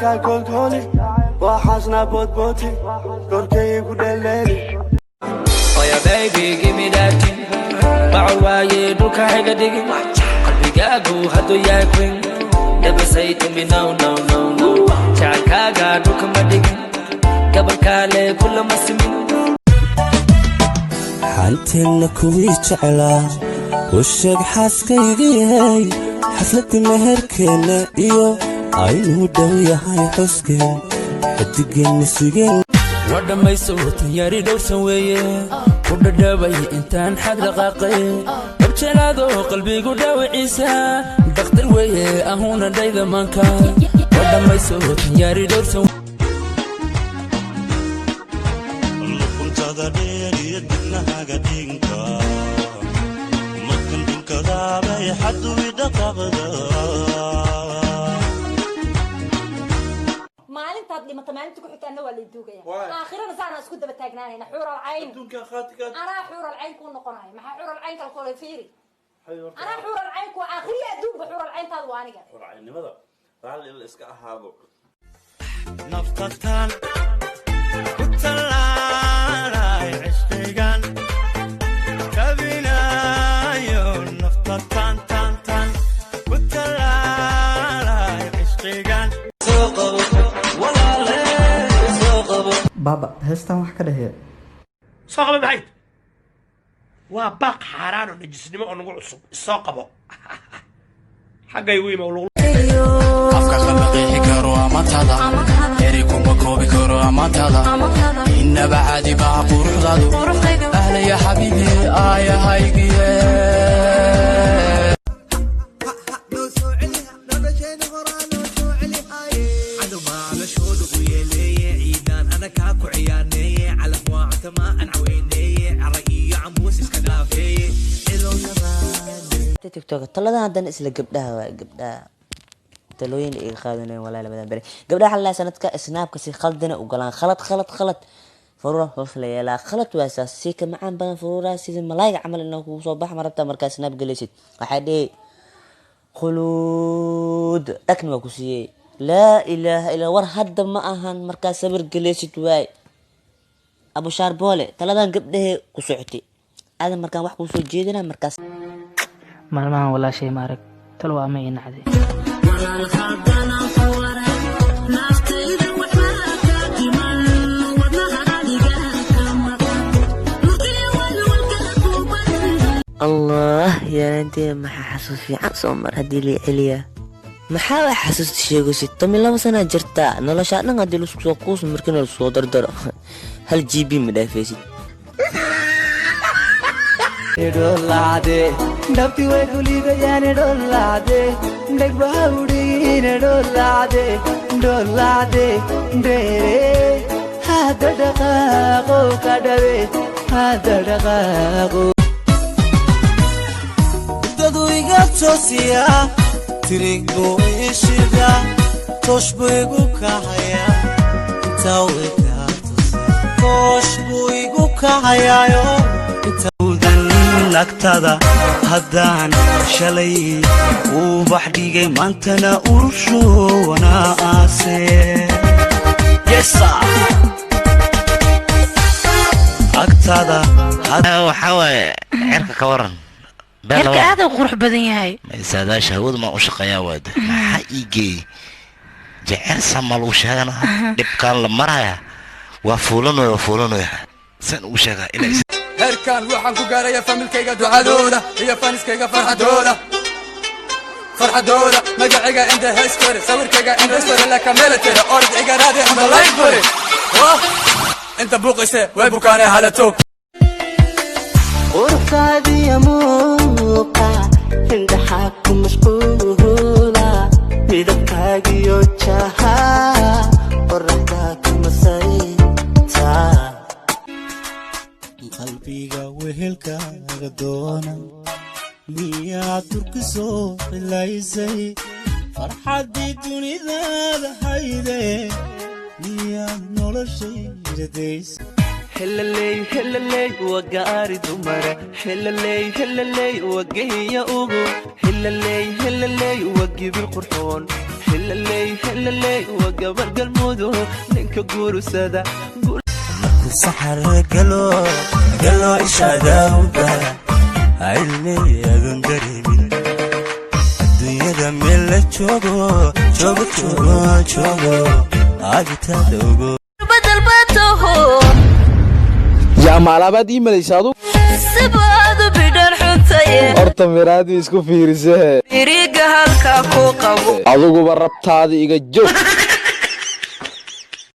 Jacaylkaa koolkooli, waxaasna boodbooti, korkaygu dheleeli. Oh yeah, baby, give me that thing. Bacol waaye dhulka hayga dhigin. Qalbigaagu hadduu yahay queen. Never say to me no, no, no, no. Jacaylkaaga dhulka ma dhigin. Gabalkaale kulama simin. Xanteenna kuwii jeclaa u sheeg xaaskaygiyey, xafladda meherkeenna iyo aynuu dhow yahay xuskeen, xidigeenna sugeen. Waa dhammayso tanyari dhowrsan weeye, ku dhadhabay intaan xag dhaqaaqay, dabjelaado qalbigu dhaawiciisa dhakhtar weeye, ahuna dhayda maanka. Waa dhammayso tanyari dhowrsan. Luquntada dheer iyo dibnahaga dhinka, markan dhunkadaabay xaduwi dhaqaaqda. Maalintaad dhimata, maalinta ku xigtaana waa lay duugaya. Aakhirana saana isku daba taagnaanayna, xuural cayn. Anaa xuural cayn kuu noqonayo. Maxaa xuural cayn kala kule? Fiiri, anaa xuural cayn ku aakhiriya adduunba, xuural cayntaadu waa aniga. Xurcaynimada raalli in la iska ahaado. Naftatan ku tallaalay cishqigan tabinayo, naftatan tan tan ku tallaalay cishqigan. Baaba, heestan wax ka dhehee. Soo qabo maxayd? Waa baaq xaaraan oo najisnimo oo nagu cusub. Isoo qabo xaggay wiima. Afka kama qeexi karo amaantaada, erey kuma koobi karo amaantaada, inaba caadi maha quruxdaadu, ahlaya xabiibi aayahaygiye. Noo soo celiha nolosheena horaa, noo soo celihaye. Cadow u yeeleeye, ciidaan ana kaa ku ciyaarneeye, calaf waa cunta aan caweyneeye, cara iyo cambuus iska dhaafeeye. TikTok taladan haddana isla gabdhaha waa gabdhaha talooyin iga qaadanayn. Walaa labadan beri gabdhaha xalaa sanadka Snapka si khaldana u galaan. Khalad, khalad, khalad. Faruura hoos la yeelaa, khalad waa saas. Si ka macaan badan faruuraha sida malaayga camal inaa kugu soo bax ma rabtaa? Markaa Snap galaysid waxaa dhihi khuluud dhagna waa ku siiyey. Laa ilaaha illa war hadda ma ahan markaa sawir galaysid waay. Abushaar boole, taladan gabdhahee ku socotay aadan markaan wax kuu soo jeedina markaas. Maalmahan walaashay ma arag, talo ama ii nacday. Allah, yaaraanteeda maxaa xasuus fiican soo mar. Haddii la celiyaa, maxaa wax xasuusta sheegaysid? 12 sanaa jirtaa, noloshaa dhan haddii laisku soo kuuso, markina lasoo dardaro, 1 GB ma dhaafaysid. Dhoolacde dhabti way kuliidayaan, dhoolacde dhegbaha udhigiine, dhoolacde dhoolacde dheere, hadda dhaqaaqo ka dhawe, hadda dhaqaaqo. Dadu iga toosiya, tirig buu ii shida, toosh buu igu kaxaya, intaa way kaa tusa, toosh buu igu kaxayaayo. Dan agtada haddaan shalay ubax dhigay, maantana urusho wana aase. Yesa agtada. Waxaa waaye cirka ka waran? Cirka aad u qurux badan yahay. Saadaasha hawada maan u shaqeeyaa waade. Maxaa ii geeyey jecel sama lagu sheegana? Dhibkaan la maraya waa fuulanaya, waa fuulanaya, saan ugu sheegaa ilaa. Heerkan waxaan ku gaaraya familkayga ducadooda iyo faniskayga farxadooda, farxadooda. Magacayga in the history, sawirkayga in the story, like a military. Orod iga raadi on the library. Inta buuqayse way bukaanee hala toog. Quruxdaadiya muuqa indhaxaa ku mashquula, midabkaagiyo jaha qoraxdaa ku masayta. Qalbiga wehelkaaga doona, miyaad durki soo cilaysay? Farxaddii dunidaada hayde, miyaad noloshayradaysa? Helaley helaley, waa gaari dumara. Helaley helaley, waa geeya ugu. Helaley helaley, waa gibil qurxoon. Helaley, helaley, waa gabar Galmudug, ninka guursada. Saxar galo galo ishaadaawda cilmi adoon dareemin adduunyada meel la joogo joogo joogo joogo agitaada ogo. Yaa maalabaad ii malaysa adu? Sibaadu bidhan xuntaye. Horta miraadii isku fiirisee. Iriga halkaa ku qabo. Adiguba rabtaada iga joog.